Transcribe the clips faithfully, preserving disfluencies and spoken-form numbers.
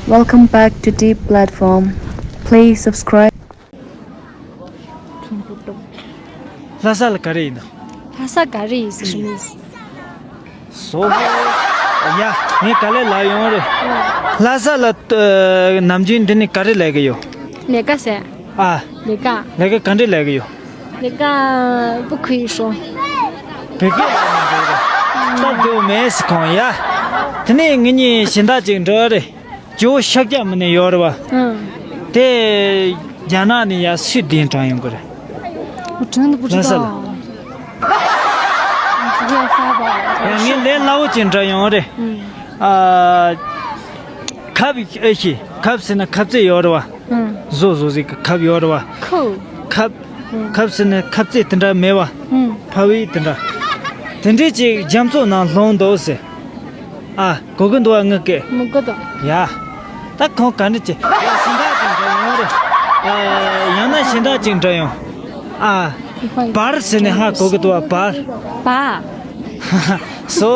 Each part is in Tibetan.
Welcome back to Deep Platform. Please subscribe. ལྷ་ས་ལ་ག་རེ་ཡིན་ནམ། ལྷ་ས་ག་རེ་ཡིན་ཟེར་ཞུ་ནི། སོ། ཡ། ངས་ག་ལེ་ལ་ཡོང་རེད། ལྷ་ས་ལ་ཨ་ནམ་རྒྱུན་འདི་ནས་ག་རེ་ལས་ཀྱི་ཡོད། ལས་ཀ་ཟེར། ཨ། ལས་ཀ་ལས་ཀ་ག་འདྲ་ལས་ཀྱི་ཡོད། ལས་ཀ་བུ་ཁུ་ཡི་ཧྲོ། བོད་སྐད་ལ་མི་འདུག་རེད། སྟབས་བདེ་བོ་མེད་ཟེར་ཁོང་ཡ། དེ་ནས་ངེད་གཉིས་གཞན་དག་ཅིག་འགྲོ་རེད། ཇོ་བོ་ཤཱཀྱ་མུ་ནེ་ཡོད་རེད་བ། ཨང་། དེ་རྒྱ་ནག་ནས་ཡར་སུས་དེ་དྲངས་ཡོང་གི་རེད། 我真的不知道。 ལྷ་ས་ལ། 你不要发吧。 ཡང་ངས་ལས་སླ་བོ་ཅིག་འདྲ་ཡོང་རེད། ཨང་། ཨ། ཁབ་ཨེ་ཤི་ཁབ་ཟེར་ན་ཁབ་རྩེ་ཡོད་རེད་བ། ཨང་། བཟོ་བཟོ་ཟིག་གི་ཁབ་ཡོད་རེད་བ། ཁོ། ཁབ། ཁབ་ཟེར་ན་ཁབ་རྩེ་དེ་འདྲ་མེད་བ། ཨང་། ཕ་བི་དེ་འདྲ། དེ་འདྲས་ཅིག་རྒྱ་མཚོ་ནང་ལྷུང་འདུག་ཟེར། ཨ། གོ་གི་འདུག་བ་ངི་སྐད། མི་གོ་དང་། ཡ། ད་ཁོང་ག་འདྲ་ཅིག་ཡ་གཞན་དག་ཅིག་འདྲ་ཡོང་རེད། ཨ། ཡང་ན་གཞན་དག་ཅིག་འདྲ་ཡོང་། ཨ། བར་ཟེར་ནས་ཧ་གོ་གི་འདུག་བ་བར། བ། སོ།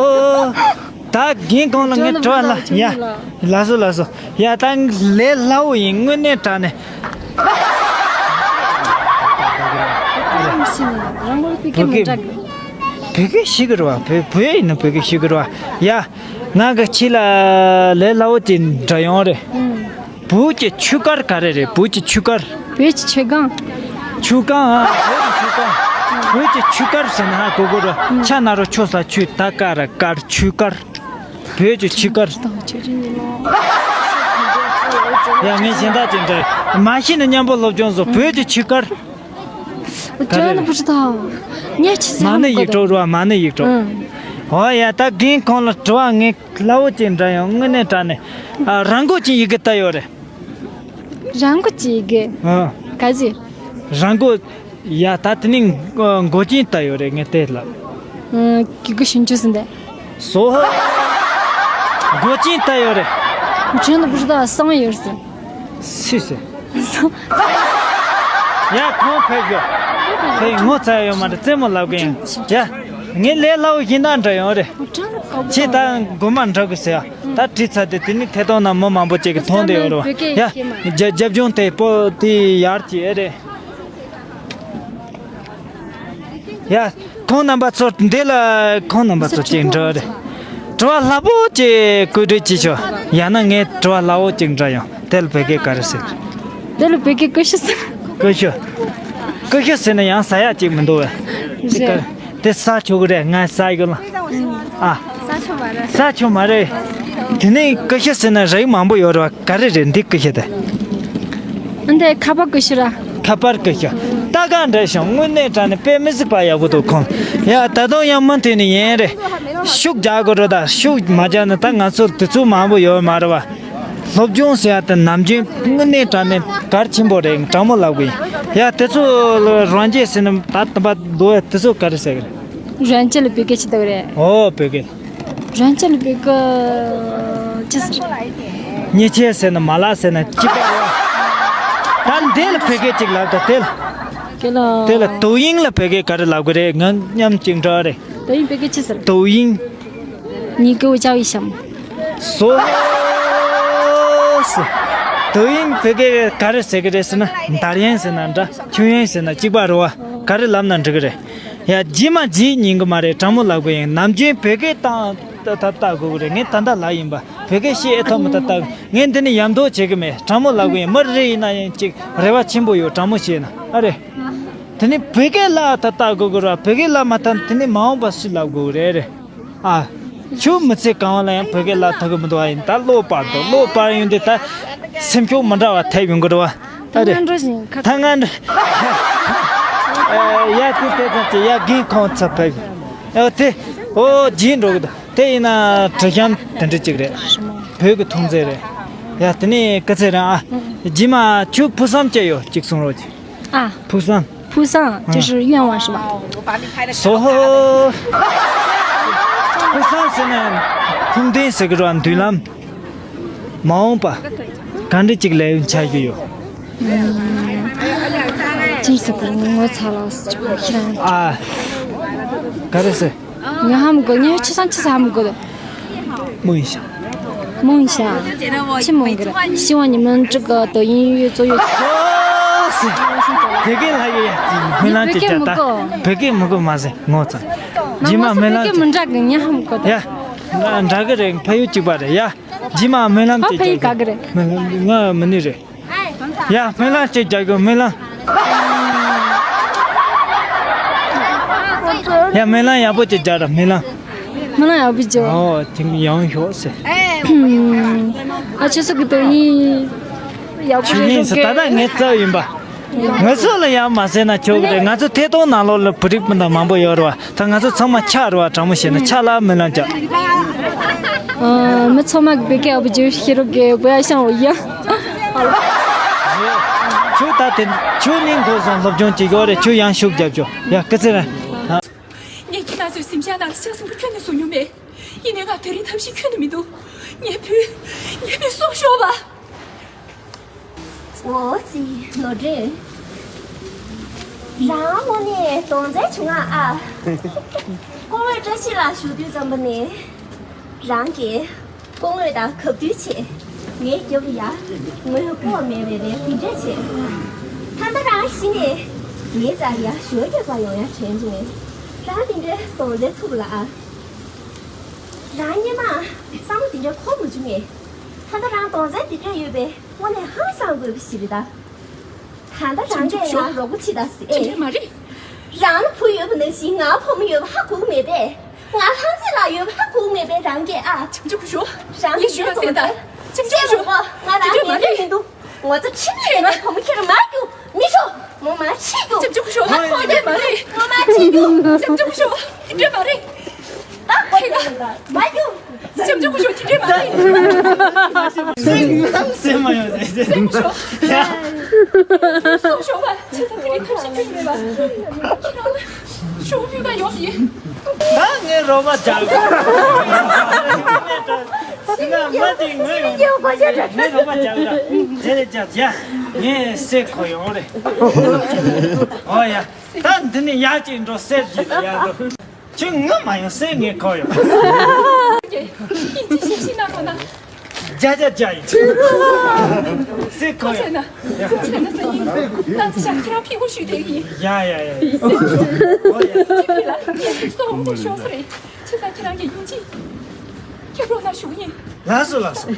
ད་རྒན་ཁོང་ལ་ངས་དྲི་བ་ལ་ཡ། ལགས་སོ་ལགས་སོ། ཡ་ད་ལས་སླ་བོ་ཡིན་དངོས་གནས་དྲང་གནས། རང་ལོ་པི་ཀེ་མི་འདྲ་གི། བོད་སྐད་ཤེས་ཀྱི་རེད་བ། བོད་བོད་ཡིན་ན་བོད་སྐད་ཤེས་ཀྱི་རེད་བ། ཡ། ང་གི་ཁྱི་ལ་ལས་སླ་བོ་ཅིག་འདྲ་ཡོང་རེད། ཨང་། བོད་ཀྱི་ཆོས་སྐོར་ག་རེ་རེད། བོད་ཀྱི་ཆོས་སྐོར། བོད་ཀྱི་ཆོས་སྒང་། ཆོས་སྒང་ཨ། བོད་ཀྱི་ཆོས་སྐོར། བོད་ཀྱི་ཆོས་སྐོར་ཟེར་ན་ཧ་གོ་གོ་རེད། ཨང་། ཆ་ན་རོ་ཆོ་ས་ཆོས་ད་ཀ་ར་སྐོར་ཆོས་སྐོར། བོད་ཀྱི་ཆོས་སྐོར། ཡ་ངས་གཞན་དག་ཅིག་འདྲ་མ་ཤེས་ན་མཉམ་པོ་སློབ་སྦྱོང་བཟོ། བོད་ཀྱི་ཆོས་སྐོར། ག་རེ། 我真的不知道。你也去思考过的。མ་ཎི་ཡིག་འབྲུ་རེད་བ། མ་ཎི་ཡིག་འབྲུ། ཨང་། འོ་ཡ་ད་རྒན་ཁོང་ལ་དྲི་བ་ངས་སླ་བོ་ཅིག་འདྲ་ཡོང་དངོས་གནས་དྲང་གནས། ཨ། རང་མགོ་ཅན་ཡི་གེ་ལྟ་ཡོད་རེད། རང་མགོ་ཅན་ཡི་གེ། ཨ། ག་ཟེ། རང་མགོ། ཡ་ད་དེ་ནི་མགོ་ཅན་ལྟ་ཡོད་རེད་ངས་དེ་ལ། ཨ། གི་གུ་ཞིང་ཆུ་ཟིན་དེ། སོ། མགོ་ཅན་ལྟ་ཡོད་རེད། 我真的不知道。 སང་ཡོད་ཟེར། སུས་ཟེར། ཡ་ཁོང་ཕེབས་ཤོག་ཕེབས། ངོ་ཚ་ཡོད་མ་རེད། རྩེད་མོ་ལབ་གི་ཡིན། ཡ། ངས་ལས་སླ་བོ་གཞན་དག་འདྲ་ཡོང་རེད། ཁྱེད་ད་མགོ་མ་འདྲ་གི་ཟེར་ཡ། ད་བྲིས་ཚར་དེ་དེ་ནི་ཐད་གཏོང་ནང་མི་མང་པོ་ཅིག་གིས་མཐོང་བསྡད་ཡོད་རེད་བ། ཡ། རྒྱ་རྒྱབ་ལྗོངས་དེ་པོ་དེ་ཡར་གྱི་ཨེ་རེད། ཡ། ཁོང་རྣམ་པ་ཚོ་འདི་ལ་ཁོང་རྣམ་པ་ཚོ་ཅིག་འདྲི་རེད། དྲི་བ་སླ་པོ་ཅིག་བཀོད་སྒྲིག་བྱེད་ཤོག་ཡང་ན་ངས་དྲི་བ་སླ་པོ་ཅིག་འདྲི་ཡོང་། དེ་ལ་བོད་སྐད་ག་རེ་ཟེར། དེ་ལ་བོད་སྐད་ཀུ་ཤུ་ཟེར། ཀུ་ཤུ། ཀུ་ཤུ་ཟེར་ན་ཡང་ཟ་ཡག་ཅིག་མི་འདུག་བས། རེད། དེ་ཟ་ཆོག་གི་རེད། ང་ཟ་ཡོད་ལ། ཨ། ཟ་ཆོག་མ་རེད། དེ་ནས་ཀུ་ཤུ་ཟེར་ན་རིགས་མང་པོ་ཡོད་རེད་བ། ག་རེ་རེད་འདི་ཀུ་ཤུ་དེ། འདི་ཁ་པར་ཀུ་ཤུ་ར། ཁ་པར་ཀུ་ཤུ། ལྟ་ག་འདྲ་ཞིང་དངོས་གནས་དྲང་གནས་དཔེ་མི་སྲིད་པ་ཡག་པོ་འདུག་ཁོང་། ཡ་ད་དུང་ཡང་མུ་མཐུད་ནས་ཡིན་རེད། ཤུགས་རྒྱག་དགོས་རེད། ད་ཤུགས་མ་རྒྱག་ན་ད་ང་ཚོ་དུས་ཚོད་མང་པོ་ཡོད་མ་རེད་བ། སློབ་སྦྱོང་ཟེར་ཡ་དེ་ནམ་རྒྱུན་དངོས་གནས་དྲང་གནས་གལ་ཆེན་པོ་རེད། དྲང་མོ་ལབ་དགོས་ཡིན། ཡ་དེ་ཚོ་ལ་རང་རྒྱལ་ཟེར་ན་ད་དམ་པ་འདུག་བས། དེ་ཚོ་ག་རེ་ཟེར་གི་རེད། རང་རྒྱལ་ལ་བོད་སྐད་ཅི་ལྟ་བུ་རེད། ཨོ་བོད་སྐད། རང་རྒྱལ་ལ་བོད་སྐད་ཅི་ཟེར། ཉེས་ཆད་ཟེར་ན་མ་ལག་ཟེར་ན་ཅི་པ་རེད། ད་འདི་ལ་བོད་སྐད་ཅིག་ལབ་དང་དེ་ལ། དེ་ལ། དེ་ལ་抖音ལ་བོད་སྐད་ག་རེ་ལབ་གི་རེད། ང་མཉམ་གཅིག་འདྲ་རེད། 抖音བོད་སྐད་ཅི་ཟེར། 抖音། 你给我教一下嘛。 སོ། 抖音བོད་སྐད་ག་རེ་ཟེར་གི་རེད་ཟེར་ན། 抖音ཟེར་ན་འདྲ། 抖音ཟེར་ན་གཅིག་པ་རེད་བ། ག་རེ་ལབ་ན་འགྲིག་གི་རེད། ཡ་རྗེས་མ་རྗེས་ཉན་གི་མ་རེད། དྲང་མོ་ལབ་དགོས་ཡིན། ནམ་རྒྱུན་བོད་སྐད་བཏང་ད་ད་ལྟ་དགོས་གི་རེད། ངས་ད་ལྟ་ལབ་ཡིན་པ། བོད་སྐད་བཤད་ཨེ་ཐུབ་མི་ད་ལྟ་ངས་འདི་ནས་ཡར་འདོན་བྱེད་གི་མེད། དྲང་མོ་ལབ་དགོས་ཡིན། མི་རེ་ཡིན་ན་ཡང་ཅིག་རེ་བ་ཆེན་པོ་ཡོད། དྲང་མོ་བཤད་ན་ཨ་རེད། དེ་ནས་བོད་སྐད་ལབ་ད་ལྟ་དགོས་གི་རེད། བོད་སྐད་ལབ་མ་ཐུབ་དེ་ནས་མ་འོངས་པ་སུས་ལབ་དགོས་གི་རེད་རེད། ཨ། ཆུ་མི་ཚེ་གང་བ་ལ་ཡང་བོད་སྐད་ལབ་ཐུབ་གི་མི་འདུག་བ་ཡིན། ད་ལོག་པར་འདུག་ལོག་པར་ཡོང་དུས་ད་སེམས་ཤུགས་མི་འདྲ་བ་ཐེབས་ཡོང་གི་རེད་བ། ད་ང་འགྲོ་བཞིན་ཁ། ད་ང་འགྲོ། ཨེ་ཡ་དེ་དེ་ཙམ་གྱིས་ཡ་རྒན་ཁོང་ཚ་ཕེབས། ཨེ་དེ། ཨོ་རྗེས་འགྲོ་གི་འདུག་དེ་ཡིན་ན་དྲི་གཤམ་དེ་འདྲ་ཅིག་རེད། བོད་ཀྱི་ཐོན་རྫས་རེད། ཡ་དེ་ནས་སྐུ་ཚེ་རིང་ཨ། རྗེས་མ་ཁྱོད་ཕུགས་བསམ་ཅི་ཡོད་ཅིག་གསུང་རོགས་གྱིས། 啊，ཕུགས་བསམ། 菩萨就是愿望是吧？ སོ་ཧོ། ཕུགས་བསམ་ཟེར་ན་ཕུགས་འདུན་ཟེར་གི་རེད་བ། མདུན་ལམ། མ་འོངས་པ། ག་འདྲ་ཅིག་ལས་ཡུན་ཆགས་ཀྱི་ཡོད། ཅི་ཟེར་གི་ངོ་ཚ་ལ་ཟེར་གྱི་ཁྱེད་རང་། ཨ། ག་རེ་ཟེར། ང་ཧ་མི་གོ། ངས་ཆི་སང་ཆི་ས་ཧ་མི་གོ་དོ། མོ་ཡིན་ཤག 梦想，去蒙古了，希望你们这个抖音越做越好。 དེ་གའི་ལྷ་ཡོད་ཡ། སྨོན་ལམ་ཅིག་བརྒྱབ་ད། བོད་སྐད་མི་དགོས་མ་ཟད་ངོ་ཚ། རྗེས་མ་སྨོན་ལམ་ཅིག་མི་འདྲ་གི་ཉ་ཧམ་གོ་ད། ཡ། འདྲ་གི་རེད། ཕ་ཡུལ་གཅིག་པ་རེད་ཡ། རྗེས་མ་སྨོན་ལམ་ཅིག་ཕ་ཡུལ་ག་གི་རེད། ང་མི་ནི་རེད། ཡ། སྨོན་ལམ་ཅིག་རྒྱག་གི། སྨོན་ལམ། ཡ། སྨོན་ལམ་ཡག་པོ་ཅིག་རྒྱག་ར། སྨོན་ལམ། སྨོན་ལམ་ཡག་པོ་ཅིག་ཨོ། དེ་ཡང་ཞོག་ཟེར། ཨ། ཆུ་ཚོད་ཀྱི་དོན་ཡིན། ཡག་པོ་ཆུ་ཡིན་ཟེར། ད་ལྟ་ངའི་རྩ་བ་ཡིན་པ། ང་ཚོ་ལ་ཡང་མ་ཟེར་ན་ཆོག་གི་རེད། ང་ཚོ་ཐད་གཏོང་ནང་ལོགས་ལ་བོད་རིགས་སྤུན་ཟླ་མང་པོ་ཡོད་རེད་བ། ད་ང་ཚོ་ཚང་མ་ཆག་རེད་བ། དྲང་མོ་བཤད་ན་ཆག་ལ་སྨོན་ལམ་རྒྱག་ཨ། མི་ཚང་མ་གི་བོད་སྐད་ཡག་པོ་བརྗོད་ཤེས་རོགས་གི། 不要像我一样。 ཁྱོད་ད་དེ། ཁྱོད་ནི་འགོ་བཟང་སློབ་སྦྱོང་བྱེད་དགོས་རེད། ཁྱོད་ཡང་ཤུགས་རྒྱབ་ཆོག་ཡ། སྐུ་ཚེ་རིང་། ངས་ཁྱེད་རང་ཚོའི་གཟིམ་ཤག་ནང་ལ་ལྕགས་སྲིན་པོ་ཁྱོན་ནས་བཟོ་མྱོང་མེད། ཡིན་ནའི་ང་དེ་རིང་ཐབས་ཤེས་ཁྱོན་ནས་མི་འདུག་ངའི་བུ། ངའི་བུ་སྲོག་ཤོར་བ། འོ་ཙི། ནོར་འདྲེ། རང་དངོས་གནས་གདོང་རྩལ་བྱུང་ང་ཨ། སྐུ་ངོ་བཀྲ་ཤིས་ལགས་བཞུགས་དུས་ཙམ་པ་ནས། རང་གིས་སྐུ་ངོ་དང་གབ་དུས་བྱས། ངའི་རྒྱབ་ལ་ཡ། ངོ་ཡོད་སྐུ་བ་མེད་པའི་རེད། དེ་འདྲས་བྱས། ད་ལྟ་རང་གཞི་ནས་ངའི་རྩ་ལ་ཡ་ཞོ་རྒྱག་པ་ཡོང་ཡ་དྲན་བྱུང་ངས། རང་དེ་འདྲའི་གདོང་རྩལ་ཐུབ་ལ་ཨ། རང་སྔོན་མ་བསམ་བློ་དེ་འདྲ་འཁོར་མ་བྱུང་ངས། ད་ལྟ་རང་གདོང་རྩལ་དེ་འདྲ་ཡོད་པས་དངོས་གནས་ཧང་སང་དགོས་པ་ཞིག་རེད་ད། ད་ལྟ་རང་གིས་ང་རོགས་པ་བྱེད་དང་ཟེར། དེ་འདྲ་མ་རེད། རང་ལ་བུ་ཡོད་པ་ནང་བཞིན་ང་བུ་མོ་ཡོད་པ་ཧ་གོ་གི་མེད་པས། ང་ལྷ་མཛེས་ལགས་ཡོད་པ་ཧ་གོ་གི་མེད་པས། རང་གིས་ཨ། ཅམ་ཅུ་ཀུ་ཞོ། རང་གིས་ཞུ་བ་ཟེར་ད། ཅམ་ཅུ་ཀུ་ཞོ། ང་རང་དེ་འདྲ་མ་ངེས་རེད། མི་འདུག་ངོ་ཚ་ཁྲིམས་མེད་པའི་བུ་མོ་ཁྱེར་མ་རྒྱུག་མི་ཤོག་མོ་མ་ཁྲིད་རྒྱུག་ཅམ་ཅུ་ཀུ་ཞོ། ཨ། ཁོ་འདྲ་མ་རེད། མོ་མ་ཁྲིད་རྒྱུག་ཅམ་ཅུ་ཀུ་ཞོ། དེ་འདྲ་མ་རེད། ད་ཁོ་འདྲ་མ་རྒྱུག་ཅམ་ཅུ་ཀུ་ཞོ། དེ་འདྲ་མ་རེད། སེམས་སེམས་མ་ཡོང་ཟེར། སེམས་ཤོ། ཡ། སེམས་ཤོ་བ། ཚེ་ཐག་རིང་ཐབས་ཤེས་ཁྱོན་མེད་པ། ཁྱེད་རང་ལ་ཞོ་ཕུད་པ་ཡོང་ཡིན། ད་ངའི་རོགས་པ་རྒྱག་གི། ང་མ་དེ་ངོས་ཡོང་། ངའི་རོགས་པ་རྒྱག་གི། དེ་ལས་རྒྱག་ཡ། ངས་སེ་ཁོ་ཡོང་རེད། ཨོ་ཡ། ད་འདི་ནས་ཡར་ཅིག་འགྲོ། སེར་གྱིས་ཡར་འགྲོ། ཁྱོད་ངུ་མ་ཡོང་། སེ་ངས་ཁོ་ཡོང་། ཡིན་གཅིག་ཤིག་ཤིག་ན་ཁོ་ན། རྒྱ་རྒྱ་རྒྱ་ཡིན། སེ་ཁོ་ཡོང་། ཁྱེད་ན་ཁྱེད་ན་ས་ཡིན། ད་ཚེ་ཞག་ཁྱེད་རང་ཕི་གུ་ཞུས་དེ་ཡིན། ཡ་ཡ་ཡ། ཨོ་ཡ། ཅི་ཕི་ལ་ངས་སོ་འོང་དེ་ཤོག་སེ་རེད། ཁྱེད་ས་ཁྱེད་རང་གི་ཡུན་ཅི་ཁྱེད་རོགས་ན་ཞུ་ཡིན། ལགས་སོ་ལགས་སོ།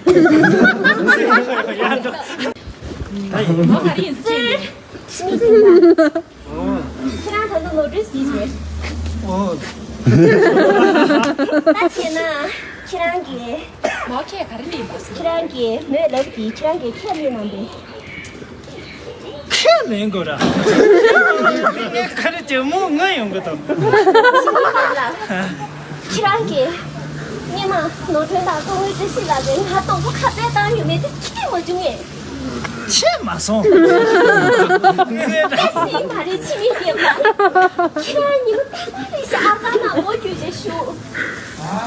ཡ་འགྲོ། ད་ཡིན། ཨོ་ག་རེ་ཡིན་སེ། ཁྱེད་རང་ད་དུང་ནོར་འཁྲུལ་གཟིགས་བྱས། ཨོ། ད་བྱས་ན་ཁྱེད་རང་གིས། མོ་ཁྱེད་ག་རེ་ལས་པ། ཁྱེད་རང་གིས་མོས་ལབ་ཀྱི་ཁྱེད་རང་གིས་ཁས་ལེན་གནང་པས། ཁས་ལེན་དགོས་ར། ཁ་རེ་ཅེ་མོ་ང་ཡོང་གི་དང་། ཁྱེད་རང་གིས་སྔོན་མ་ནོར་སྒྲོན་དང་སྐུ་ངོ་བཀྲ་ཤིས་ལགས་ཀྱིས་ང་དོག་པོ་ག་ཚད་བཏང་ཡོད་མེད་དེ་ཁྱེད་མ་བྱུང་ངས། ཆད་མ་སོང་། སྐད་སྲིད་མ་རེད་ཕྱི་མི་སྐད་མ་རེད། ཁྱེད་རང་ཉིན་མོ་ད་ག་རེ་ཞིག་ཨ་ཁ་ནང་འོ་བརྒྱུད་བྱས་བཞུགས།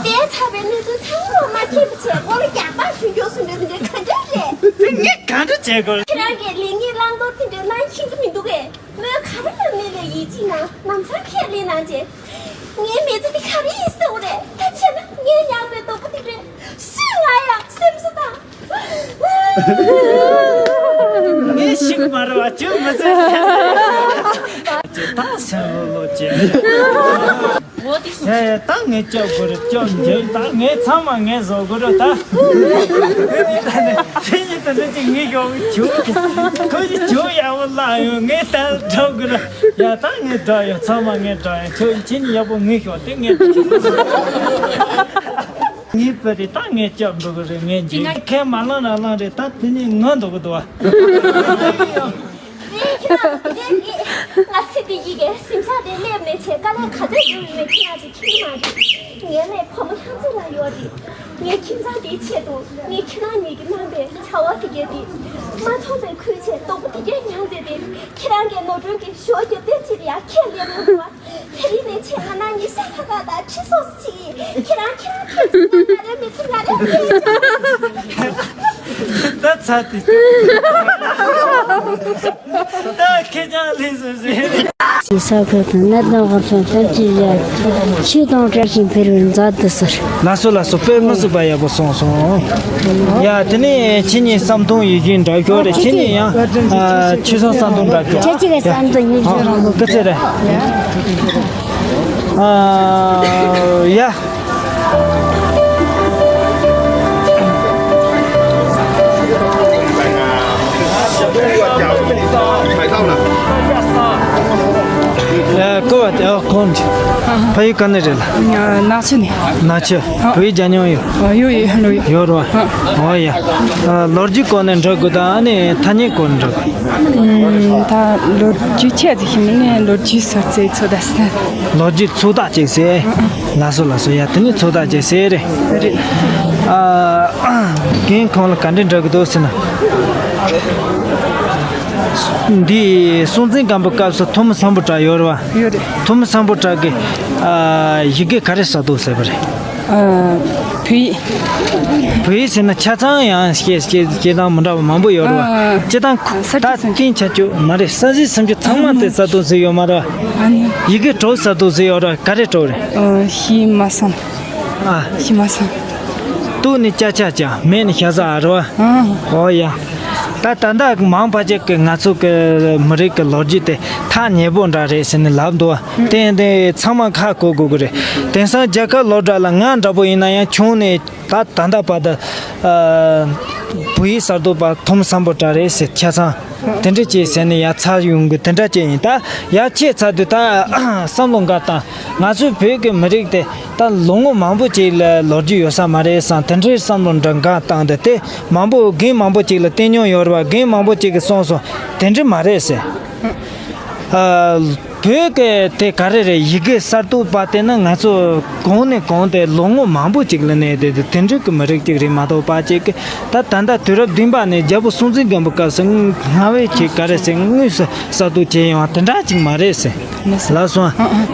དེ་ཚ་བའི་གནས་ཚུལ་ཚང་མ་མཁྱེན་པ་བྱས་མགོ་ལ་རྒྱག་པ་ཞུ་མགྱོགས་སུ་འདྲ་དེ་འདྲའི་ག་འདྲ་རེད། དེ་ངས་ག་འདྲ་བྱེད་དགོས། ཁྱེད་རང་གིས་ལེགས་ཉེས་བླང་དོར་དེ་འདྲའི་གནང་ཤེས་ཀྱི་མི་འདུག་གས། མོས་ག་རེ་ལབ་ནའི་ལས་ཡིད་ཆེས་གནང་། ལམ་སང་ཁས་ལེན་གནང་བྱས། ངའི་མི་ཚེ་འདི་ག་རེ་ཡིན་ཟེར་བ་རེད། ད་བྱས་ན་ངའི་ཉག་མའི་སྡུག་པོ་འདི་རེད། སུས་ང་ཡང་སེམས་གསོ་དང་། ངས་ཤི་གི་མ་རེད་བ། ཅུང་མི་ཚེ་ད་སེམས་ལོ་ལོ་བྱས། ཡ་ཡ། ད་ངས་སྐྱོབ་དགོས་རེད། སྐྱོབ་འཇུག་ད་ངས་ཚང་མ་ངས་བཟོ་དགོས་རེད་ད། དེ་ནས་ད་ནས་དེ་ཉིད་དུ་འདི་ཅིག་ངས་ཞོག་ཁྱོད་ཁོ་ཅིག་ཁྱོད་ཡག་པོ་བླངས་ཡོང་། ངས་ད་འགྲོ་དགོས་རེད། ཡ་ད་ངས་འགྲོ་ཡོང་། ཚང་མ་ངས་འགྲོ་ཡོང་། ཁྱོད་ཁྱེད་གཉིས་ཡག་པོ་ངུས་ཤོག་དེ་ངས་འགྲོ། ངའི་བུ་རེད། ད་ངས་སྐྱོབ་འགྲོ་གི་རེད། ངས་འཇིགས་ཁས་མ་བླངས་ན་བླངས་རེད། ད་དེ་ནས་ངུ་འདུག་གི་འདུག་བ། ཁྱེད་རང་ཚོ་དེ་འདྲའི་རེད། ང་ཚེ་འདི་ཡི་གེ་གཟིམ་ཤག་དེ་སླེབས་ནས་བྱས་དཀའ་ལས་ག་ཚད་བརྒྱབ་ཡོད་མེད་ཁྱེད་རང་ཚོས་མཁྱེན་གྱི་མ་རེད། ངའི་ལས་བུ་མོ་ལྷ་མཛེས་ལགས་ཡོད་རེད། ངའི་ཁྱིམ་ཚང་འདིའི་ཆེད་དུ་ངས་ཁྱེད་རང་གཉིས་ཀྱིས་གནང་པའི་བྱ་བ་དེ་གས་དེ་མ་མཐོང་པའི་ཁུལ་བྱས་སྡུག་པོ་དེ་གས་མྱངས་བྱས་ཏེ་ཁྱེད་རང་གིས་ནོར་སྒྲོན་གྱི་ཞོ་རྒྱབ་སྟེ་ཅིག་ལ་ཡ་ཁས་ལེན་གནང་དགོས་པ། དེ་རིང་ནས་བྱས་ང་རང་གཉིས་ཤ་ཁ་ཁ་དང་ཁྲི་སོ་སོ་ཅིག་ཁྱེད་རང་ཁྱེད་རང་ཁྱེད་ཚོ་ང་རའི་མི་ཚེ་ང་རའི་ཁྱེད་ད་ཚ་དེ། ད་ཁྱེད་ཅག་ལས་སུ་ཟེར། ས་ཁུལ་དང་གནས་སྟངས་ཁོ་ཚོ་ཐམས་ཅད་ཡ་ཆོས་དང་བྲལ་ཞིང་འཕེལ་བར་མཛད་དུ་གསོལ། ལགས་སོ་ལགས་སོ། དཔེ་མི་སྲིད་པ་ཡག་པོ་གསུངས་སོང་། ཡ་དེ་ནས་ཁྱེད་གཉིས་བསམ་དོན་ཡིད་བཞིན་འདྲ་ཞོག་རེད། ཁྱེད་གཉིས་ཡང་ཨ་ཆོས་སོང་བསམ་དོན་འདྲ་ཞོག་ཁྱེད་གཅིག་གི་བསམ་དོན་ཡིད་བཞིན་རང་ལུགས་སྐུ་ཚེ་རེད། ཨ་ཡ། ཨ་ཀོ་བ་ཨ་ཁོང་ཕ་ཡུལ་ག་ནས་རེད་ལ། ནག་ཆུ་ནས། ནག་ཆུ། བོད་ཡིག་སྦྱང་མྱོང་ཡོད། ཡོད་ཡོད་ཡོད། ཡོད་རོ། ཨོ་ཡ། ལོ་རྒྱུས་སྐོར་ནས་འདྲི་དགོས་དང་ཨ་ནི་ཐ་སྙད་སྐོར་ནས་འདྲི་དགོས། ད་ལོ་རྒྱུས་ཆེ་ཟིག་ཤི་མི་ནས་ལོ་རྒྱུས་སོར་ཚེ་ཚོད་ད་སེ། ལོ་རྒྱུས་ཚོད་ད་ཅིག་སེ། ལགས་སོ་ལགས་སོ། ཡ་དེ་ནི་ཚོད་ད་ཅིག་སེ་རེད། རེད། ཨ་རྒན་ཁོང་ལ་ག་འདྲ་འདྲི་གི་འདུག་ཟེར་ན། འདི་སྲོང་བཙན་སྒམ་པོའི་སྐབས་སུ་ཐོན་མི་སམ་བྷོ་ཊ་ཡོད་རེད་བ། ཡོད་རེད། ཐོན་མི་སམ་བྷོ་ཊ་གི་ཨ་ཡི་གེ་ག་རེ་གསར་གཏོད་བྱས་པ་རེད། ཨ་བོད་ཡིག་བོད་ཡིག་ཟེར་ན་ཆ་ཚང་ཡང་སྐད་སྐད་སྐད་གདངས་མི་འདྲ་བ་མང་པོ་ཡོད་རེད་བ། ཨ་སྤྱིར་བཏང་ཁོ་ས་ད་ཁྲི་སུམ་ཅུ་རྟིང་ཆ་ཅོ་མ་རེད། ས་གཞི་སུམ་ཅུ་ཚང་མ་དེ་གསར་གཏོད་བྱས་ཡོད་མ་རེད་བ། ཨ་ནི་ཡི་གེ་དྲུག་གསར་གཏོད་བྱས་ཡོད་རེད། ག་རེ་དྲུག་རེད། ཨ་ཤེས་མ་སོང་། ཨ་ཤེས་མ་སོང་། ཏུ་ནི་ཅ་ཆ་ཅ། མེ་ནི་ཤ་ཟ་ཨ་རེད་བ། ཨ་ཨོ་ཡ། ད་ད་ལྟ་མང་བ་ཅིག་གི་ང་ཚོ་གི་མི་རིགས་ཀྱི་ལོ་རྒྱུས་དེ་ཐག་ཉེ་པོ་འདྲ་རེད་ཟེར་ནས་ལབ་འདུག་བ། དེ་དེ་ཚང་མ་ཧ་གོ་དགོས་ཀྱི་རེད། དེང་སང་རྒྱལ་ཁབ་སློབ་གྲྭ་ལ་ང་འདྲ་པོ་ཡིན་ན་ཡང་ཆུང་ནས་ད་ད་ལྟ་བར་དུ་ཨ་བོད་ཡིག་གསར་གཏོད་པ་ཐོན་མི་སམ་བྷོ་ཊ་རེད་ཟེར། ཆ་ཚང་དེ་འདྲ་ཅིག་ཟེར་ནས་ཡར་ཚར་ཡོང་གི་དེ་འདྲ་ཅིག་ཡིན། ད་ཡར་ཆེ་ཚར་དུས་ད་བསམ་བློ་འགའ་བཏང་། ང་ཚོའི་བོད་ཀྱི་མི་རིགས་དེ་ད་ལོ་ངོ་མང་པོ་ཅིག་ལ་ལོ་རྒྱུས་ཡོད་ས་མ་རེད་བསམ། དེ་འདྲའི་བསམ་བློ་འདྲ་འགའ་བཏང་སྟེ། དེ་མང་པོ་རྒན་མང་པོ་ཅིག་ལ་བསྟན་མྱོང་ཡོད་རེད་བ། རྒན་མང་པོ་ཅིག་གིས་གསུངས་སོང་། དེ་འདྲ་མ་རེད་ཟེར། ཨ་བོད་ཀྱི་དེ་ག་རེ་རེད། ཡི་གེ་གསར་གཏོད་པ་དེ་ནི་ང་ཚོ་གོང་ནས་གོང་དེ་ལོ་ངོ་མང་པོ་ཅིག་ལ་གནས་བསྡད་དེ་དེ་འདྲའི་གི་མི་རིགས་ཅིག་རེད་མ་གཏོགས་པ་ཅིག་གི་ད་ད་ལྟ་དུས་རབས་བདུན་པ་ནས་རྒྱལ་པོ་སྲོང་བཙན་སྒམ་པོའི་སྐབས་སུ་སྔ་བས་ཅིག་ག་རེ་ཟེར། དངོས་སུ་གསར་གཏོད་བྱས་ཡོང་བ་དེ་འདྲ་ཅིག་མ་རེད་ཟེར། ལགས་སོ།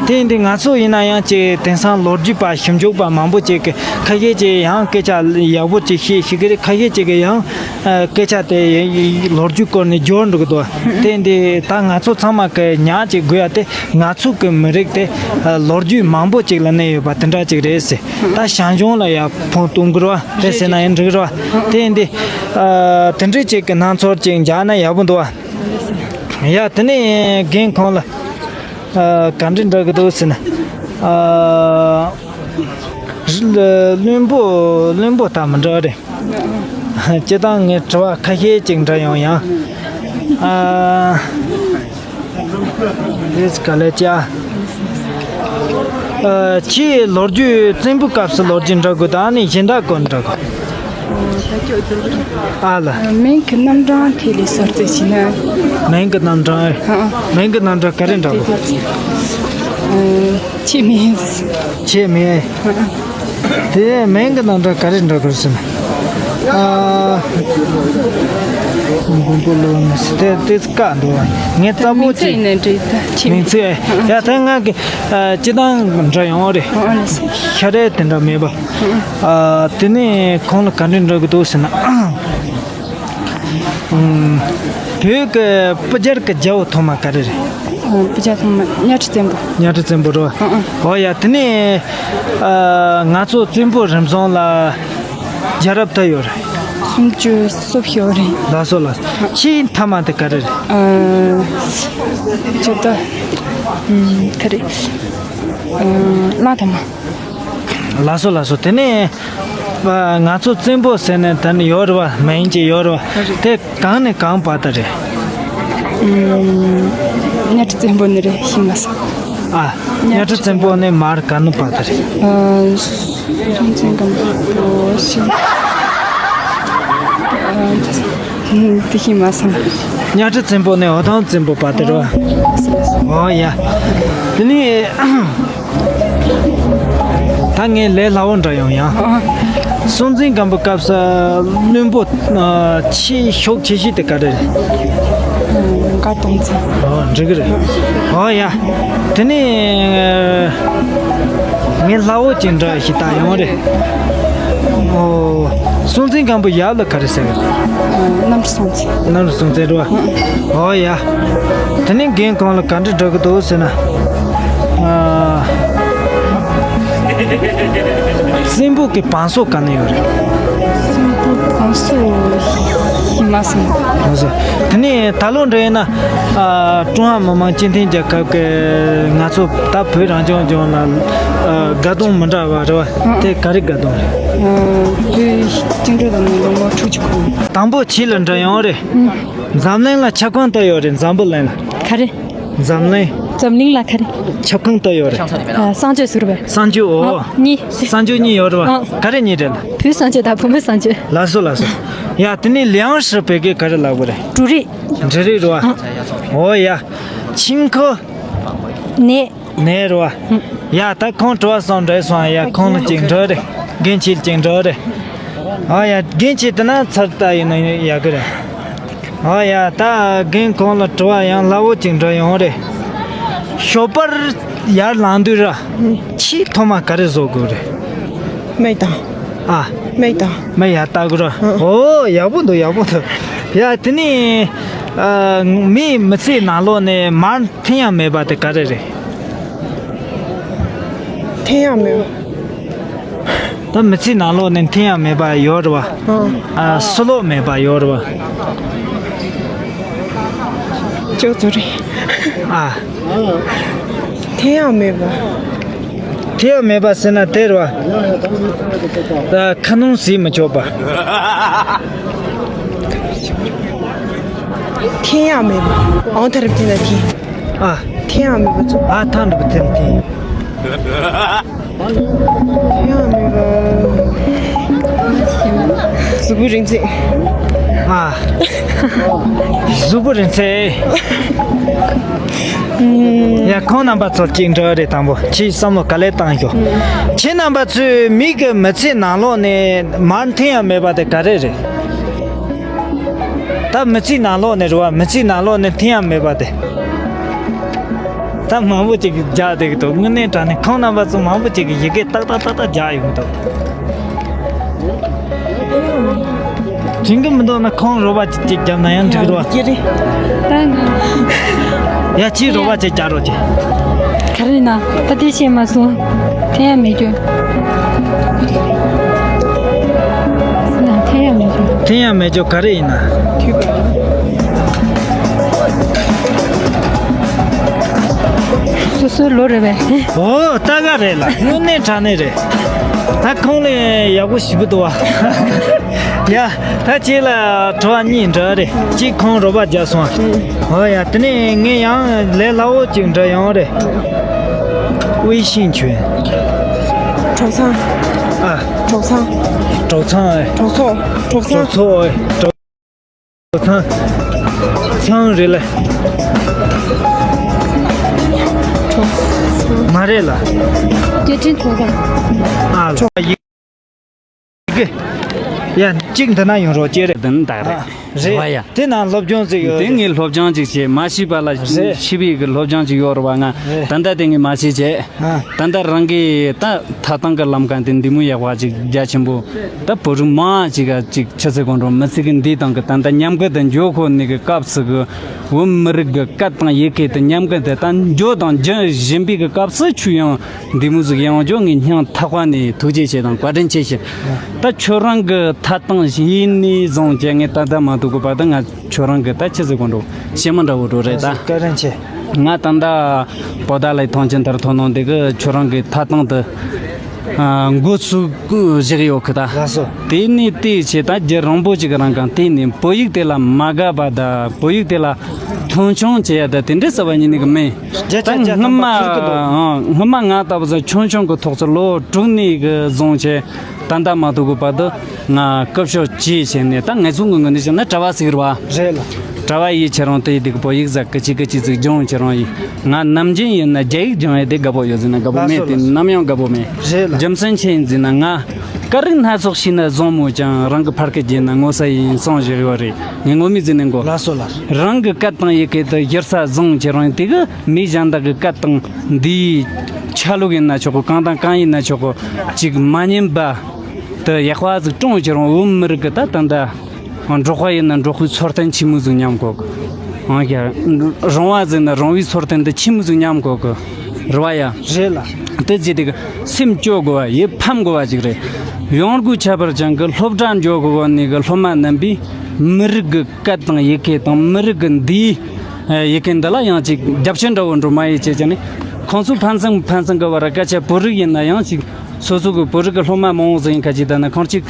དེ་ཡིན་དུས་ང་ཚོ་ཡིན་ན་ཡང་ཅིག་དེང་སང་ལོ་རྒྱུས་པ་ཞིབ་འཇུག་པ་མང་པོ་ཅིག་གི་ཁ་ཤས་ཅིག་ཡང་སྐད་ཆ་ཡག་པོ་ཅིག་བཤད་ཤེས་ཀྱི་རེད། ཁ་ཤས་ཅིག་གི་ཡང་སྐད་ཆ་དེ་ལོ་རྒྱུས་སྐོར་ནས་སྦྱོར་འགྲོ་གི་འདུག་དེ་ཡིན་དུས་ད་ང་ཚོ་ཚང་མ་གི་ཉག་ཅིག་དགོས་ཡ་དེ་ང་ཚོ་གི་མི་རིགས་དེ་ལོ་རྒྱུས་མང་པོ་ཅིག་ལ་གནས་ཡོད་པ་དེ་འདྲ་ཅིག་རེད་ཟེར། ད་ཞང་ཞུང་ལ་ཡ་ཕུང་གཏོང་གི་རེད་བ། དེ་ཟེར་ན་ཡང་འགྲིག་རེད་བ། དེ་ཡིན་དུས་དེ་འདྲའི་ཅིག་གི་སྣང་ཚོར་ཅིག་འཇགས་ན་ཡག་པོ་འདུག་བ། ཡ་དེ་ནས་རྒན་ཁོང་ལ་ཨ་ག་འདྲ་འདྲ་གི་འདུག་ཟེར་ན། ཨ་བློན་པོ་བློན་པོ་ད་མི་འདྲ་རེད། སྤྱིར་བཏང་ངས་དྲི་བ་ཁ་ཤས་ཅིག་འདྲི་ཡོང་ཡང་། ཨ་དེས་ག་ལེ་ཅ། ཨ་ཁྱིའི་ལོ་རྒྱུས་བཙན་པོའི་སྐབས་སུ་ལོ་རྒྱུས་འདྲི་དགོས། ད་ནི་གཞན་དག་སྐོར་འདྲི་དགོས། ཨ་ལ། མིང་གི་རྣམ་གྲངས་དེ་ལས་གསར་རྩོད་བྱས་ན། མིང་གི་རྣམ་གྲངས། ཨ་ཨ། མིང་གི་རྣམ་གྲངས་ག་རེ་འདྲ་བོ། ཨ་ཆེ་མེད། ཆེ་མེད། ཨ་ཨ། དེ་མིང་གི་རྣམ་གྲངས་ག་རེ་འདྲ་དགོས་ཟེར་ན། ཨ་མགོན་པོ་ལོ་ནི་དེ་དེ་བཀག་འདུག་ངས་རྩ་བོ་མིང་ཚིག་ཅིག་ཡིན་ན་འགྲིག་ད་ཆེ་མིང་ཚིག་ཡ་ད་ང་གི་ཨ་སྤྱི་བཏང་འདྲ་ཡོང་རེད། ཨ་ཨ་ལགས་སོ། ཤ་རེད་དེ་འདྲ་མེད་པ། ཨ་དེ་ནས་ཁོང་ལ་ག་འདྲ་འདྲ་གི་འདུག་ཟེར་ན། ཨུམ། བོད་ཀྱི་སྤུ་རྒྱལ་གྱི་རྒྱལ་པོ་ཐོག་མ་ག་རེ་རེད། ཨ་སྤུ་རྒྱལ་ཐོག་མ་གཉའ་ཁྲི་བཙན་པོ། གཉའ་ཁྲི་བཙན་པོ་རེད་བ། ཨ་ཨ། ཨོ་ཡ་དེ་ནས་ཨ་ང་ཚོ་བཙན་པོ་རིམ་བྱོན་ལ་རྒྱལ་རབས་དུ་ཡོད་རེད། སུམ་ཅུ་སོ་བཞི་ཡོད་རེད། ལགས་སོ་ལགས་སོ། ཆེས་མཐའ་མ་དེ་ག་རེ་རེད། ཨ་ཇི་ལྟ། ཨུམ་ག་རེ། ཨ་བླ་ཐ་མ། ལགས་སོ་ལགས་སོ། དེ་ནས་ང་ཚོ་བཙན་པོ་ཟེར་ནས་ད་ནི་ཡོད་རེད་བ། མིང་ཅིག་ཡོད་རེད་བ། དེ་གང་ནས་གང་བར་དུ་རེད། ཨུམ། གཉའ་ཁྲི་བཙན་པོ་ནས་རེད། ཤེས་མ་སོང་། ཨ། གཉའ་ཁྲི་བཙན་པོ་ནས་མར་ག་ནས་བར་དུ་རེད། ཨ་སྲོང་བཙན་སྒམ་པོ་ཤི། ཨ་དེ་ཤེས་མ་སོང་། གཉའ་ཁྲི་བཙན་པོ་ནས་འོ་ཐང་བཙན་པོ་བར་དུ་རེད་བ། ཨོ་ཡ། དེ་ནས། ད་ངས་ལས་སླ་བོ་འདྲ་ཡོང་ཡང་། ཨ། སྲོང་བཙན་སྒམ་པོའི་སྐབས་སུ་བློན་པོ་ཨ་ཆེས་ཤུགས་ཆེ་ཤོས་དེ་ག་རེ་རེད། ཨ་མགར་སྟོང་བཙན། ཨོ་འགྲིག་གི་རེད། ཨོ་ཡ། དེ་ནས་ངས་སླ་བོ་ཅིག་འདྲ་ཞིག་བཏང་ཡོང་རེད། ཨོ། སྲོང་བཙན་སྒམ་པོ་ཡབ་ལ་ག་རེ་ཟེར་གི། གནམ་གྲུ་སྲོང་བཙན། གནམ་གྲུ་སྲོང་བཙན་རེད་བ། ཨོ་ཡ། དེ་ནས་རྒན་ཁོང་ལ་ག་འདྲ་འགྲོ་གི་འདུག་ཟེར་ན། ཨ། བཙན་པོ་གི་བང་སོ་ག་ནས་ཡོད་རེད། བཙན་པོ་བང་སོ་ཡིན་མ་སོང་། བང་སོ། དེ་ནས་ད་ལོ་འདྲ་ཡིན་ན། ཨ། ཀྲུང་ཧྭ་མི་དམངས་སྤྱི་མཐུན་རྒྱལ་ཁབ་ཀྱི་ང་ཚོ་ད་བོད་རང་སྐྱོང་ལྗོངས་ལ། ཨ། དགའ་སྟོན་མི་འདྲ་བ་རེད་བ། དེ་ག་རེ་དགའ་སྟོན་རེད། ཨ། བོད་བཅིངས་འགྲོལ་དང་ལོ་ངོ་དྲུག་ཅུ་འཁོར། དང་པོ་ཆི་ལ་འདྲ་ཡོང་རེད། འཛམ་གླིང་ལ་ཁྱབ་ཁོངས་ལྟ་ཡོད་རེད། འཛམ་བུ་གླིང་ལ། ག་རེ། འཛམ་གླིང་། འཛམ་གླིང་ལ་ག་རེ། ཁྱབ་ཁོངས་ལྟ་ཡོད་རེད། ཨ། གསང་སྤྱོད་ཟུར་བས། གསང་སྤྱོད། ཨོ། ཨ། གཉིས། གསང་སྤྱོད་གཉིས་ཡོད་རེད་བ། ཨ། ག་རེ་གཉིས་རེད་ལ། བོད་གསང་སྤྱོད་དང་བུ་མོའི་གསང་སྤྱོད། ལགས་སོ་ལགས་སོ། ཡ། དེ་ནས་ལིའང་ཧྲི་བོད་སྐད་ག་རེ་ལབ་དགོས་རེད། འབྲུ་རིགས། འབྲུ་རིགས་རེད་བ། ཨོ་ཡ། ཆིང་ཁོ། ནས། ནས་རེད་བ། ཡ། ད་ཁོང་དྲི་བ་གསུམ་འགྲིག་སོང་། ཡ། ཁོང་ལ་གཅིག་འགྲོ་རེད། རྒན་ཁྱེད་ལ་གཅིག་འགྲོ་རེད། ཨ་ཡ། རྒན་ཁྱེད་དེ་ན་ཚར་ལྟ་ཡིན་ན་ཡག་གི་རེད། ཨ་ཡ། ད་རྒན་ཁོང་ལ་དྲི་བ་ཡང་སླ་བོ་གཅིག་འདྲ་ཡོང་རེད། ཞོགས་པར་ཡར་ལངས་དུས་ར། ཆེས་ཐོག་མ་ག་རེ་བཟོ་དགོས་རེད། མིག་དང་། ཨ། མིག་དང་། མིག་ཡར་ལྟ་དགོས་ར། ཨོ། ཡག་པོ་འདུག་ཡག་པོ་འདུག་ཡ། དེ་ནས། ཨ། མིའི་མི་ཚེའི་ནང་ལོགས་ནས་མར་འཐེན་ཡ་མེད་པ་དེ་ག་རེ་རེད། འཐེན་ཡ་མེད་པ། ད་མི་ཚེའི་ནང་ལོགས་ནས་འཐེན་ཡ་མེད་པ་ཡོད་རེད་བ། ཨ། ཨ། སུ་ལོག་མེད་པ་ཡོད་རེད་བ། ཅོག་ཙེ་རེད། ཨ། འཐེན་ཡ་མེད་པ། འཐེན་ཡ་མེད་པ་ཟེར་ན་དེ་རེད་བ། ད་ཁ་སྣོན་བྱེད་མི་ཆོག་པ། འཐེན་ཡ་མེད་པ། ཨང་ཐ་རེབ་འཐེན་ན་འཐེན། ཨ། འཐེན་ཡ་མེད་པ་ཚོ། ཨ། ཐང་འགྲུབ་འཐེན་འཐེན། འཐེན་ཡ་མེད་པ། གཟུགས་པོ་རིང་ཚད། ཨ། གཟུགས་པོ་རིང་ཚད། ཡ། ཁོང་རྣམ་པ་ཚོར་གཅིག་འདྲི་རེད། དང་པོ་ཁྱེད་བསམ་བློ་ག་ལེར་བཏང་ཤོག་ཁྱེད་རྣམ་པ་ཚོས་མི་གི་མི་ཚེའི་ནང་ལོགས་ནས་མར་འཐེན་ཡ་མེད་པ་དེ་ག་རེ་རེད། ད་མི་ཚེའི་ནང་ལོགས་ནས་རེད་བ། མི་ཚེའི་ནང་ལོགས་ནས་འཐེན་ཡ་མེད་པ་དེ། ད་མང་པོ་ཅིག་རྒྱག་བསྡད་ཀྱི་འདུག་དངོས་གནས་དྲང་གནས་ཁོང་རྣམ་པ་ཚོ་མང་པོ་ཅིག་གིས་ཡི་གེ་ཏག་ཏག་ཏག་ཏག་རྒྱག་ཡོང་གི་འདུག་དྲན་གྱི་མི་འདུག་ན་ཁོང་རོགས་པ་ཅིག་རྒྱབ་ན་ཡང་འགྲིག་རོགས། ཀྱི་རེད། ད་ང་། ཡ། ཁྱེད་རོགས་པ་ཅིག་རྒྱག་རོགས་གྱིས། ག་རེ་ན་ད་དེ་བཤད་མ་སོང་། འཐེན་ཡ་མེད་རྒྱུ། ན་འཐེན་ཡ་མེད་རྒྱུ། འཐེན་ཡ་མེད་རྒྱུ་ག་རེ་ཡིན་ན། སོ་སོའི་ལོ་རེད་པས། ཨོ། ད་ག་རེད་ལ། དངོས་གནས་དྲང་གནས་རེད། ད་ཁོང་ལས་ཡག་པོ་ཞེ་པོ་འདུག་བ། ཡ། ད་ཁྱེད་ལ་དྲི་བ་གཉིས་འདྲི་རེད། གཅིག་ཁོང་རོགས་པ་རྒྱག་སོང་། ཨོ་ཡ། དེ་ནས་ངས་ཡང་ལས་སླ་བོ་གཅིག་འདྲི་ཡོང་རེད། 微信群། གྲོགས་ཚང་། ཨ། གྲོགས་ཚང་། གྲོགས་ཚང་ཨེ། གྲོགས་ཚོགས། གྲོགས་ཚང་། གྲོགས་ཚོགས་ཨེ། གྲོགས་ཚང་། ཚང་རེད་ལ། གྲོགས་ཚང་། མ་རེད་ལ། སྐད་འཕྲིན་ཚོགས་པ། ཨ་ལ། ཡི་གེ། ཡ། གཅིག་འདི་ན་ཡོང་རོགས་བྱེད་རེད། དེ་ནི་ད་རེད། ཨ། རེད། རེད་བ་ཡ། དེ་ནང་སློབ་སྦྱོང་ཟིག་ཡོད་དེ། ངས་སློབ་སྦྱོང་ཅིག་བྱས། མ་ཤེས་པ་ལ། རེད། ཤེས་པའི་གི་སློབ་སྦྱོང་ཅིག་ཡོད་རེད་བ། ང་རེད། ད་ལྟ་དེ་ངས་མ་ཤེས་བྱས། ཨ། ད་ལྟ་རང་གི་ད་ཐ་སྟངས་གི་ལམ་ཁ་འདི་འདི་མོ་ཡག་པ་ཅིག་རྒྱ་ཆེན་པོ། ད་བོད་རིགས་མང་ཅིག་ག་ཅིག་ཆི་ཟེར་དགོས་འགྲོ། མི་ཚེ་གི་འདི་དང་གི་ད་ལྟ་མཉམ་གི་དུ་འགྱོ་ཁོ་ནི་གི་སྐབས་སུ་གི་བོད་མི་རིགས་གི་སྐད་དང་ཡི་གེ་དུ་མཉམ་གི་དུ་ད་འགྱོ་དང་འགྱོ་བཞིན་པའི་གི་སྐབས་སུ་ཆུ་ཡང་འདི་མོ་ཟིག་ཡང་འགྱོ། ངས་སྙིང་ཐག་པ་ནས་ཐུགས་རྗེ་ཆེ་དང་བཀའ་དྲིན་ཆེ་ཞུ། ད་ཁྱོད་རང་གི་ཐ་སྟངས་ཡིན་ནི་བཟུང་བྱས། ངས་ད་ལྟ་མ་ཐུག་གི་བར་དུ་ང་ཁྱོད་རང་གི་ད་ཆི་ཟེར་དགོས་འགྲོ། ཞེ་མ་འདྲ་བོ་འགྲོ་རེད་ད། བཀའ་དྲིན་ཆེ། ང་ད་ལྟ་བོད་ཟླ་ལ་ཐང་ཆེན་དར་ཐོག་ནང་དེ་གི་ཁྱོད་རང་གི་ཐ་སྟངས་དུ་འགོ་ཚུགས་བཞག་ཡོད་གི་ད། ལགས་སོ། དེ་ནས་དེ་བྱས་ད་རྒྱུ་རིང་པོ་ཅིག་རང་གང་དེ་ནས་བོད་ཡིག་དེ་ལ་མ་དགའ་བ་ད། བོད་ཡིག་དེ་ལ་མཐོང་ཆུང་བྱེད་ཡ་ད་དེ་འདྲའི་ཟེར་བ་ཉིད་ནི་གི་མེད། ད་སྔོན་མ། སྔོན་མ་ང་ལྟ་བུ་ཚོ་ཆུང་ཆུང་གི་ཐོག་ཚོ་ལོ་དྲུག་ནས་གི་བཟུང་བྱས། ད་ལྟ་མ་ཐུག་གི་བར་དུ་ང་སྐུ་ཞབས་ཅི་བྱས་ནས། ད་ངེད་ཚོ་གི་ངོས་ནས་བྱས་ན་གྲྭ་བ་ཟིག་རེད་བ། རེད་ལ། གྲྭ་བ་ཡིས་ཁྱེད་རང་དེ་དེ་གི་བོད་ཡིག་ཟ་གི་ཅི་གི་ཅི་ཟིག་སྦྱོང་། ཁྱེད་རང་ཡིས་ང་ནམ་རྒྱུན་ཡིན་ན་རྒྱ་ཡིག་སྦྱོང་ཡ་དེ་དགའ་པོ་ཡོད་ཟེར་ན་དགའ་པོ་མེད། ལགས་སོ། དེ་ནམ་ཡང་དགའ་པོ་མེད། རེད་ལ། རྒྱུ་མཚན་ཆི་ཡིན་ཟེར་ན་ང་སྐད་རིགས་སྣ་ཚོགས་ཤེས་ན་བཟང་མོད་ཀྱང་རང་གི་ཕ་སྐད་བརྗེད་ན་ངོ་ཚ་ཡིན་གསུངས་བཞག་ཡོད་རེད། ངས་ངོ་མ་ཟེར་ནས་གོ། ལགས་སོ་ལགས་སོ། རང་གི་སྐད་དང་ཡི་གེ་དེ་གཞིར་ས་བཟུང་། ཁྱེད་རང་དེ་གི་མི་གཞན་དག་གི་སྐད་དང་འདིའི་ཆ་ལུགས་ཡིན་ན་ཆོག་གི། གང་དང་གང་ཡིན་ན་ཆོག་གི། ཅིག་མ་ཉན་པ། དེ་ཡག་པ་ཟིག་བསྐྲུན་བྱས་རུང་བོད་མི་རིགས་ཀྱི་ད་ད་ལྟ་འབྲོག་པ་ཡིན་ན་འབྲོག་པའི་འཚོ་རྟེན་ཆི་མོ་ཟིག་ཉམས་དགོས་གི། འོན་ཀྱང་རོང་བ་ཟིག་ན་རོང་བའི་འཚོ་རྟེན་དེ་ཆི་མོ་ཟིག་ཉམས་དགོས་གི། རེད་བ་ཡ། རེད་ལ། དེ་ཟེར་དེ་གི་སེམས་སྐྱོ་དགོས་བ་ཡིད་ཕམ་དགོས་བ་ཅིག་རེད། ཡོང་སྒོ་ཁྱད་པར་ཅན་གི་སློབ་གྲྭ་འཇོག་དགོས་བ་ནི་གི་སློབ་མ་རྣམ་པས་མི་རིགས་གི་སྐད་དང་ཡི་གེ་དང་མི་རིགས་གི་འདིའི་ཡི་གེ་འདི་ལ་ཡང་ཅིག་རྒྱབ་སྐྱོར་འདྲ་བོ་འགྲོ་མ་ཡི་བྱས་ཀྱང་ནི། ཁོང་ཚོ་ཕན་ཚུན་ཕན་ཚུན་གི་བར་སྐད་ཆ་བོད་རིགས་ཡིན་ན་ཡང་ཅིག་སོ་སོ་གི་བོད་རིགས་གི་སློབ་མ་མང་བོ་ཟིག་ཡིན་ཁ་ཅིག་ད་ནི་ཁོང་ཅིག་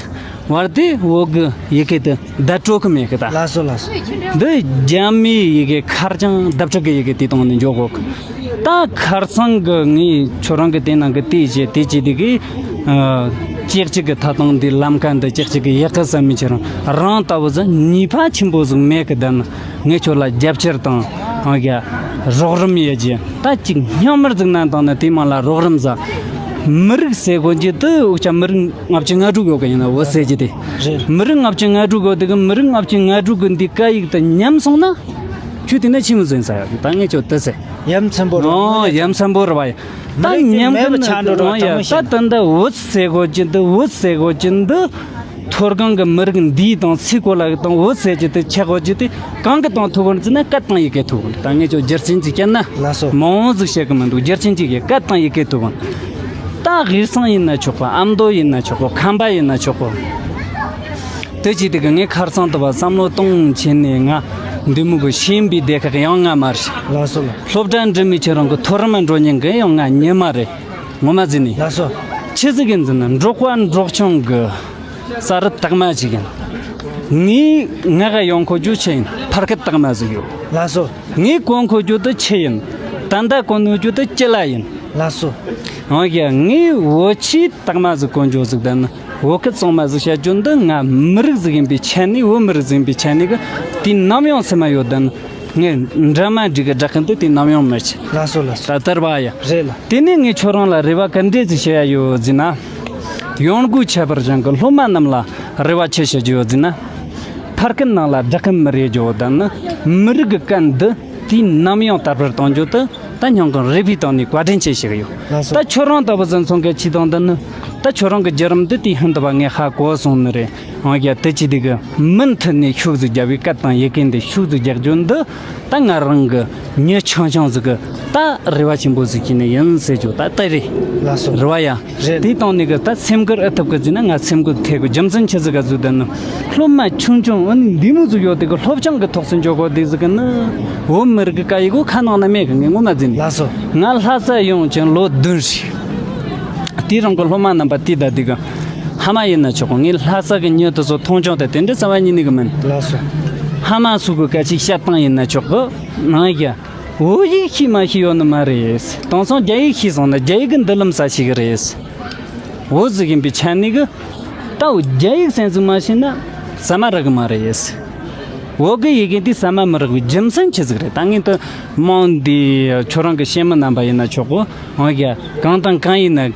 བར་དེ་བོད་གི་ཡི་གེ་དེ་བརྡ་སྤྲོད་གི་མེད་གི་ད། ལགས་སོ་ལགས་སོ། འདི་རྒྱ་མིའི་ཡི་གེ་ཁེར་རྐྱང་བརྡ་སྤྲོད་གི་ཡི་གེ་དེ་དང་ནི་འཇོག་གོ་གི། ད་ཁར་སང་གི་ངས་ཁྱོད་རང་གི་དེ་ནང་གི་དེ་བྱས་དེ་བྱས་དེ་གི་ཅིག་ཅིག་གི་ཐ་དང་འདི་ལམ་ཁ་འདི་ཅིག་ཅིག་གི་ཡག་གི་བསམ་མི་ཁྱེད་རང་རང་ལྟ་བུ་ཟིག་ནུས་པ་ཆེན་པོ་ཟིག་མེད་གི་ད་ནི། ངས་ཁྱོད་ལ་རྒྱབ་སྐྱོར་དང་ཨང་ཡ་རོགས་རམ་ཡོད་ཀྱི་ད་ཅིག་སྙིང་མར་ཟིག་ན་དང་ནི་དེ་མ་ལ་རོགས་རམ་ཟ། མི་རིགས་ཟེར་གོ་རྒྱུ་དེ་འུ་ཅག་མི་རིགས་ལྔ་བཅུ་ང་དྲུག་ཡོད་གི་ཡིན་ན་བོད་ཟེར་གྱི་དེ། རེད། མི་རིགས་ལྔ་བཅུ་ང་དྲུག་ཡོད་དེ་གི་མི་རིགས་ལྔ་བཅུ་ང་དྲུག་གི་འདི་སྐད་ཡིག་དེ་ཉམས་སོང་ན། ཁྱོད་དེ་ན་ཆི་མོ་ཟིན་ས་ཡོད་ད་ངས་ཁྱོད་དེ་ཟེར། ཡ་མཚན་པོ་རེད། ཨོ་ཡ་མཚན་པོ་རེད་བ་ཡ། ད་མི་རིགས་ཉམས་མེད་པ་ཆགས་འགྲོ་རོགས་ཡ་ད་ད་ལྟ་བོད་ཟེར་གོ་རྒྱུ་འདི་བོད་ཟེར་གོ་རྒྱུ་འདི། མཐོ་སྒང་གི་མི་རིགས་འདིའི་དང་ཚིག་གོ་ལ་དང་བོད་ཟེར་གྱི་དེ་ཆགས་གོ་རྒྱུ་དེ་གང་གི་དང་ཐུག་གོ་ཟེར་ན་སྐད་དང་ཡི་གེ་ཐུག་གོ། ད་ངས་ཁྱོད་རྒྱུ་རྐྱེན་ཅིག་བཤད་ན། ལགས་སོ། མང་བོ་ཟིག་བཤད་གི་མི་འདུག་རྒྱུ་རྐྱེན་ཅིག་གི་སྐད་དང་ཡི་གེ་ཐུག་གོ། ད་དབུས་གཙང་ཡིན་ན་ཆོག་གོ། ཨ་མདོ་ཡིན་ན་ཆོག་གོ། ཁམས་པ་ཡིན་ན་ཆོག་གོ། དེ་ཅི་དེ་གི་ངས་ཁར་སང་དུ་བ་བསམ་བློ་གཏོང་བྱས་ནས་ང་འདི་མོ་གི་ཤེས་ཡིན་པའི་སྡེ་ཁག་ཡང་ང་མ་རེད། ལགས་སོ་ལགས། སློབ་གྲྭ་འགྲིམ་མི་ཁྱེད་རང་གི་མཐོ་རིམ་འགྲོ་མཁན་གི་ཡང་ང་ཉེ་མ་རེད། ངོ་མ་ཟིན་ནི། ལགས་སོ། ཆི་ཟིག་ཡིན་ཟེར་ན་འབྲོག་པ་འབྲོག་ཆུང་གི་ས་རུ་དག་མ་ཅིག་ཡིན། ངས་ང་ག་ཡོང་ཁོ་རྒྱུ་ཆི་ཡིན། ཕར་ཁ་དག་མ་ཟིག་ཡོད། ལགས་སོ། ངས་གོན་ཁོ་རྒྱུ་དེ་ཆི་ཡིན། ད་ལྟ་གོན་ནོ་རྒྱུ་དེ་ཅི་ལ་ཡིན། ལགས་སོ། འོ་ཡ་ངས་བོད་ཆས་དག་མ་ཟིག་གོན་རྒྱུ་ཟིག་དང་ནི་བོད་སྐད་གཙང་མ་ཟིག་བཤད་རྒྱུ་འདི་ང་མི་རིགས་ཟིག་ཡིན་པའི་ཆ་ནས་བོད་མི་རིགས་ཟིག་ཡིན་པའི་ཆ་ནས་གི་དེ་ནམ་ཡང་སེམས་མ་ཡོད་དང་ནི། ངས་འདྲ་མ་འགྲིག་གི་བསྒྲགས་མཁན་དེ་དེ་ནམ་ཡང་མི་བྱེད། ལགས་སོ་ལགས་སོ། ད་དར་བ་ཡ། རེད་ལ། དེ་ནས་ངས་ཁྱོད་རང་ལ་རེ་བ་ག་འདྲས་ཟིག་བྱེད་ཡ་ཡོད་ཟེར་ན། ཡོང་སྒོ་ཁྱད་པར་ཅན་གི་སློབ་མ་རྣམས་ལ་རེ་བ་ཆེ་བྱེད་རྒྱུ་ཡོད་ཟེར་ན། ཕར་ཁ་ནང་ལ་བསྒྲགས་མཁན་མི་རེ་རྒྱུ་དང་ནི། མི་རིགས་གི་སྐད་འདི་དུས་ནམ་ཡང་དར་སྤེལ་གཏོང་རྒྱུ་དེ་ད་སྙིང་གི་རེ་བའི་སྟེང་ནས་བཀའ་དྲིན་ཆེ་ཞིག་ཡོད། ལགས་སོ། ད་ཁྱོད་རང་ལྟ་བུ་ཟིག་མཚོན་གི་ཆི་དང་འདི་ནི། ད་ཁྱོད་རང་གི་བརྒྱུད་རིམ་འདི་དུས་ཧིན་དུ་བ་ངས་ཧ་གོ་སོང་ནི་རེད། འོ་ཡ་དེ་ཅི་དེ་གི་མུ་མཐུད་ནས་ཤུགས་ཟིག་རྒྱབ་པའི་སྐད་དང་ཡི་གེ་འདི་ཤུགས་ཟིག་རྒྱག་རྒྱུ་འདི། ད་ང་རང་གི་མྱི་ཆུང་ཆུང་ཟིག་གི་ད་རེ་བ་ཆེན་པོ་ཟིག་བྱས་ནས་ཡིན་ཟེར་རྒྱུ་ད་ལྟ་རེད། ལགས་སོ། རེད་བ་ཡ། རེད། དེའི་སྟེང་ནས་གི་ད་སེམས་ཁུར་ཨེ་ཐུབ་གི་ཟེར་ན་ང་སེམས་ཁུར་ཐེབས་གི་རྒྱུ་མཚན་ཆི་ཟིག་ག་ཟེར་ན། སློབ་མ་ཆུང་ཆུང་ཨ་ནི་འདི་མོ་ཟིག་ཡོད་དེ་གི་སློབ་སྦྱོང་གི་ཐོག་སུ་འཇོག་གོ་དེ་ཟིག་གི་ནི། བོད་མི་རིགས་གི་སྐད་ཡིག་གོ་ཁ་ནང་ན་མེད་གི་ངས་ངོ་མ་ཟིན་ནས། ལགས་སོ། ང་ལྷ་ས་ཡོང་ཅིང་ལོ་བདུན་རེད། དེའི་རིང་གི་སློབ་མ་རྣམ་པ་དེ་ད་དེ་གི་ཧ་མ་ཡིན་ན་ཆོག་གི་ངས་ལྷ་ས་གི་མྱི་དེ་ཚོ་མཐོང་ཆུང་དེ་དེ་འདྲ་རྩ་བ་ཉིད་ནས་གི་མིན། ལགས་སོ། ཧ་མ་སུ་གི་སྐད་ཆ་བཤད་སྟངས་ཡིན་ན་ཆོག་གི་ནང་ཡ། བོད་ཡིག་ཤེས་མ་ཤེས་ཡོད་ནི་མ་རེད། དེང་སང་རྒྱ་ཡིག་ཤེས་སོང་ན་རྒྱ་ཡིག་གི་མདུན་ལམ་ས་ཞིག་རེད། བོད་ཟིག་ཡིན་པའི་ཆ་ནས་གི་ད་རྒྱ་ཡིག་སེམས་ཟིག་མ་ཤེས་ན་ཟ་མ་རག་གི་མ་རེད། བོད་གི་ཡི་གེ་འདི་ཟ་མ་མི་རག་པའི་རྒྱུ་མཚན་ཆི་ཟིག་རེད། ད་ངས་ད་མང་འདི་ཁྱོད་རང་གི་གཤེན་མི་རྣམ་པ་ཡིན་ན་ཆོག་གོ་འོ་ཡ་གང་དང་གང་ཡིན་ན།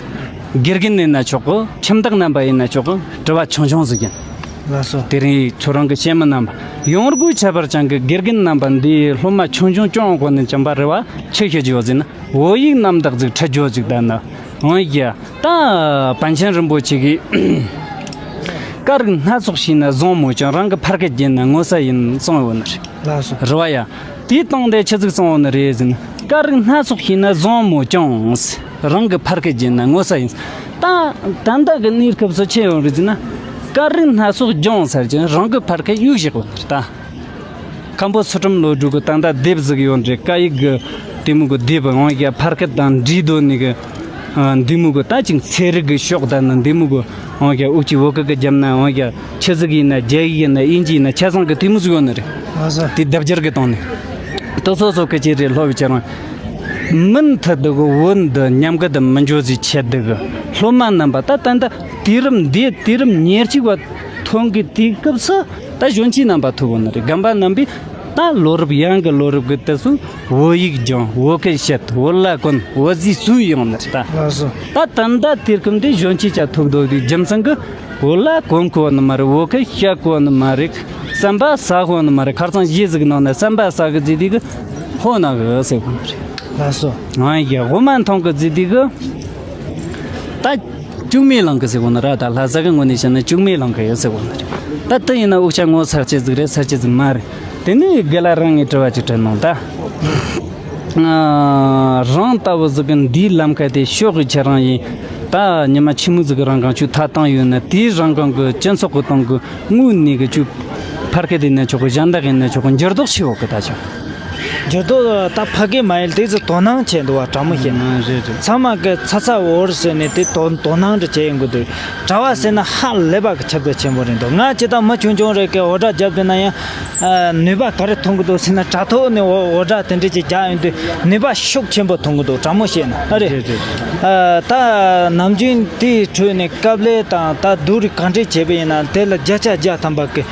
དགེ་རྒན་ཡིན་ན་ཆོག་གོ་ཁྱིམ་བདག་རྣམ་པ་ཡིན་ན་ཆོག་གོ་དྲི་བ་ཆུང་ཆུང་ཟིག་ཡིན། ལགས་སོ། དེ་རིང་ཁྱོད་རང་གི་གཤེན་མི་རྣམ་པ། ཡོང་སྒོ་ཁྱད་པར་ཅན་གྱི་དགེ་རྒན་རྣམ་པ་འདིའི་སློབ་མ་ཆུང་ཆུང་སྐྱོང་དགོས་ནས་ཀྱང་པ་རེ་བ་ཆེ་ཤོས་ཀྱི་ཡོད་ཟེར་ན། བོད་ཡིག་རྣམ་དག་ཟིག་ཁྲིད་རྒྱུ་ཅིག་དང་ནི། འོན་ཀྱང་ད་པཎ་ཆེན་རིན་པོ་ཆེ་གིས། སྐད་རིགས་སྣ་ཚོགས་ཤེས་ན་བཟང་མོད་ཀྱང་རང་གི་ཕ་སྐད་བརྗེད་ན་ངོ་ཚ་ཡིན་གསུངས་ཡོད་ནི་རེད། ལགས་སོ། རེད་བ་ཡ། དེའི་སྟེང་དེ་ཆི་ཟིག་གསུངས་ཡོད་ནི་རེད་ཟེར་ན། སྐད་རིགས་སྣ་ཚོགས་ཤེས་ན་བཟང་མོད་ཀྱང་། རང་གི་ཕ་སྐད་བརྗེད་ན་ངོ་ཚ་ཡིན། ད་ད་ལྟ་གི་གནས་སྐབས་སུ་ཆི་ཡོད་རེད་ཟེར་ན། སྐད་རིགས་སྣ་ཚོགས་སྦྱོང་ཚར་ཀྱང་རང་གི་ཕ་སྐད་གཡུག་བཞག་ཡོད་ནི་རེད་ད། མཁན་པོ་ཚུལ་ཁྲིམས་བློ་གྲོས་ཀྱི་ད་ལྟ་དེབ་ཟིག་ཡོད་རེད། སྐད་ཡིག་གི་དེ་མོ་གི་དེབ། འོན་ཀྱང་ཕ་སྐད་དང་འདྲིས་སྡོད་ནི་གི་འདི་མོ་གི་ད་ཅིག་ཚན་རིག་གི་ཕྱོགས་དང་ནི་འདི་མོ་གི། འོན་ཀྱང་འུ་ཅག་བོད་སྐད་གི་རྒྱབ་ན་འོན་ཀྱང་ཆི་ཟིག་ཡིན་ན་རྒྱ་ཡིག་ཡིན་ན་དབྱིན་ཇི་ཡིན་ན་ཆ་ཚང་གི་དེ་མོ་ཟིག་ཡོད་ནི་རེད། ཨ་ཟ། དེ་ལྡབ་འགྱུར་གི་སྟེང་ནས་ད་སོ་སོ་གི་ཅི་རེད་སློབ་བྱེད་རང་མུ་མཐུད་དུ་གི་བོད་འདི་ཉམས་རྒུད་དུ་མི་འགྱོ་ཟིག་ཆེད་དུ་གི་སློབ་མ་རྣམ་པ་ད་ད་ད་དུས་རིམ་འདི་དུས་རིམ་ཉེར་གཅིག་པ་ཐོན་གི་དུས་སྐབས་སུ། ད་གཞོན་སྐྱེས་རྣམ་པ་ཐུག་གོ་ནི་རེད། རྒན་པ་རྣམ་པས་ད་ལོ་རབས་ཡང་གི་ལོ་རབས་ཀྱི་དུས་སུ་བོད་ཡིག་སྦྱོང་། བོད་སྐད་བཤད། བོད་ལྭ་གོན། བོད་ཟས་ཟོས་ཡོང་ནི་རེད་ད། ལགས་སོ། ད་ད་ལྟ་དུས་སྐབས་འདི་གཞོན་སྐྱེས་ཆ་ཐུག་འདུག་དུས་རྒྱུ་མཚན་གྱིས་བོད་ལྭ་གོན་གོ་ནི་མ་རེད། བོད་སྐད་བཤད་གོ་ནི་མ་རེད། བསམ་པ་ཟ་གོ་ནི་མ་རེད། ཁ་རྩང་གཞས་ཟིག་ནང་ན་བསམ་པ་ཟ་གི་ཟིག་དུས་གི་ཧོ་ན་གི་ཟེར་གོ་ནི་རེད། ལགས་སོ། ང་ཡི་དབུ་མ་མཐོང་གི་ཟིག་དུས་གི་ད། ལྕུག་མའི་ལང་ཀི་ཟེར་གོ་ནི་ར། ད་ལྷ་ས་གི་ངོས་ནས་བཤད་ན་ལྕུག་མའི་ལང་ཀི་ཡོད་ཟེར་གོ་ནི་རེད། ད་དེ་ཡིན་ན་འུ་ཅག་ངོ་ཚ་ཅེས་ཟིག་རེད་ཚ་ཅེས་ཟིག་མ་རེད། དེ་ནས་རྒན་ལགས་རང་ངས་དྲི་བ་ཅིག་དྲིས་གནང་ད། ཨ། རང་ལྟ་བུ་ཟིག་གི་འདིའི་ལམ་ཁ་དེ་ཕྱོགས་གི་ཁྱེད་རང་ཡིན། ད་ཉི་མ་ཆི་མོ་ཟིག་གི་རང་གང་ཆུ་ཐ་བཏང་ཡོད་ན། དེའི་རང་གང་གི་སྤྱི་ཚོགས་གི་སྟེང་གི་དངོས་གནས་གི་ཆུ་ཕར་ཁེ་དེ་ནས་ཆོག་གི། གཞན་དག་གི་ནས་ཆོག་གི། འགྱུར་ལྡོག་ཆེ་བོ་གི་ད་ཆོག་འགྱུར་ལྡོག་ད་ཕ་གི་མ་ཡིན། དེ་ཚོ་དོ་སྣང་བྱས་འདུག་བ། དྲང་མོ་བཤད་ན། ཨ། རེད་རེད། ཚང་མ་གི་ཚ་ཚ་འོར་ཟེར་ནས་དེ་དོ་དོ་སྣང་འདྲ་བྱས་ཡོང་གི་འདུག་གྲྭ་བ་ཟེར་ན་ཧ་ལས་པ་གི་ཁྱབ་རྒྱ་ཆེན་པོ་རེད་འདུག་ང་ཅི་ལྟར་མི་ཆུང་ཆུང་རེ་གི་འོ་སྒྲ་བརྒྱབ་བསྡད་ན་ཡང་། ཨ། ནུས་པ་ག་རེ་ཐོན་གི་འདུག་ཟེར་ན། དྲ་ཐོག་ནས་འོ་འོ་སྒྲ་དེ་འདྲ་ཅིག་རྒྱག་ཡོང་དུས་ནུས་པ་ཤུགས་ཆེན་པོ་ཐོན་གི་འདུག་དྲང་མོ་བཤད་ན། ཨ་རེད། རེད་རེད། ཨ། ད་ནམ་རྒྱུན་དེའི་ཁྲོད་ནས་དཀའ་ལས་དང་ད་སྡུག་རུས་ག་འདྲས་བྱས་པ་ཡིན་ན། དེ་ལ་བརྒྱ་ཆ་བརྒྱ་ཐམ་པ་གི་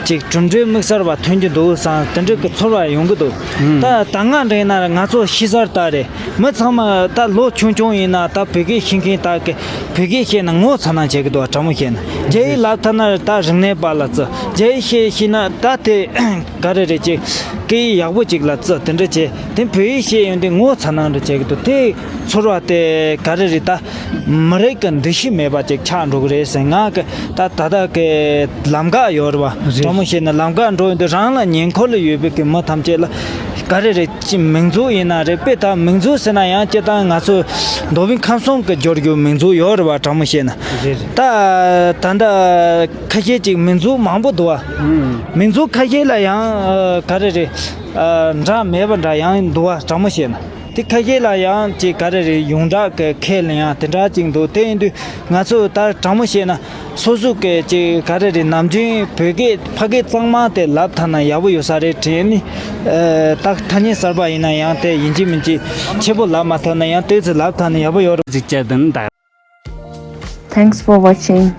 ཅིག་གྲུབ་འབྲས་དམིགས་བསལ་བ་ཐོན་གྱི་འདུག་བསམ་དེ་འདྲ་གི་ཚོར་བ་ཡོང་གི་འདུག་ཨང་། ད་ད་སྔ་འདྲ་ཡིན་ན་ང་ཚོ་ཤེས་གསལ་ལྟར་རེད། མི་ཚང་མ་ད་ལོ་ཆུང་ཆུང་ཡིན་ན་ད་བོད་སྐད་ཤེས་མཁན་དག་གི་བོད་སྐད་བཤད་ན་ངོ་ཚ་སྣང་བྱེད་ཀྱི་འདུག་དྲང་མོ་བཤད་ན། རྒྱ་ཡིག་ལབ་ཐུབ་ན་ད་རིག་གནས་པ་ལ་བརྩི། རྒྱ་ཡིག་བཤད་ཤེས་ན་ད་དེ་ག་རེ་རེད། ཅིག་སྐད་ཡིག་ཡག་པོ་ཅིག་ལ་བརྩི། དེ་འདྲ་བྱས། དེ་བོད་ཡིག་བཤད་ཡོང་དུས་ངོ་ཚ་སྣང་འདྲ་བྱེད་ཀྱི་འདུག་དེ་ཚོར་བ་དེ་ག་རེ་རེད། ད་མི་རིགས་ཀྱི་འདུ་ཤེས་མེད་པ་ཅིག་ཆགས་འགྲོ་གི་རེད་ཟེར། ང་གི་ད་ད་ལྟ་གི་ལམ་ཁ་ཡོད་རེད་བ། རེད། དྲང་མོ་བཤད་ན་ལམ་ཁ་འགྲོ་ཡོང་དུས་རང་ལ་ཉེ་འཁོར་ལ་ཡོད་པའི་གི་མི་ཐམས་ཅད་ལ་ག་རེ་རེད། ཅི་མིང་འཛུགས་ཡིན་ན་རེད། དཔེ་ད་མིང་འཛུགས་ཟེར་ན་ཡང་སྤྱིར་བཏང་ང་ཚོ་མདོ་དབུས་ཁམས་གསུམ་གྱི་འབྱོར་རྒྱུ་མིང་འཛུགས་ཡོད་རེད་བ། དྲང་མོ་བཤད་ན། རེད་རེད། ད་ད་ལྟ་ཁ་ཤས་ཅིག་མིང་འཛུགས་མང་པོ་འདུག་བ། ཨང་། མིང་འཛུགས་ཁ་ཤས་ལ་ཡང་ཨ་ག་རེ་རེད། ཨ་འདྲ་མེད་པ་འདྲ་ཡང་འདུག་བ། དྲང་མོ་བཤད་ན། དེ་ཁ་ཤས་ལ་ཡང་ཅིག་ག་རེ་རེད། ཡོངས་གྲགས་ཀྱི་ཁས་ལེན་ཡང་དེ་འདྲ་ཅིག་འདུག་དེ་ཡིན་དུས་ང་ཚོ་ད་དྲང་མོ་བཤད་ན། སོ་སོ་གི་ཅིག་ག་རེ་རེད། ནམ་རྒྱུན་བོད་སྐད་ཕ་སྐད་གཙང་མ་དེ་ལབ་ཐུབ་ན་ཡག་པོ་ཡོད་ས་རེད་དྲན་ནི། ཨ་ད་ཐ་སྙད་གསར་པ་ཡིན་ན་ཡང་དེ་ཡིན་གཅིག་མིན་གཅིག་ཆེ་པོ་ལབ་མ་ཐུབ་ན་ཡང་དེ་ཚོ་ལབ་ཐུབ་ན་ཡག་པོ་ཡོད་རེད། གཟིགས་བྱ་དུན་ད། Thanks for watching.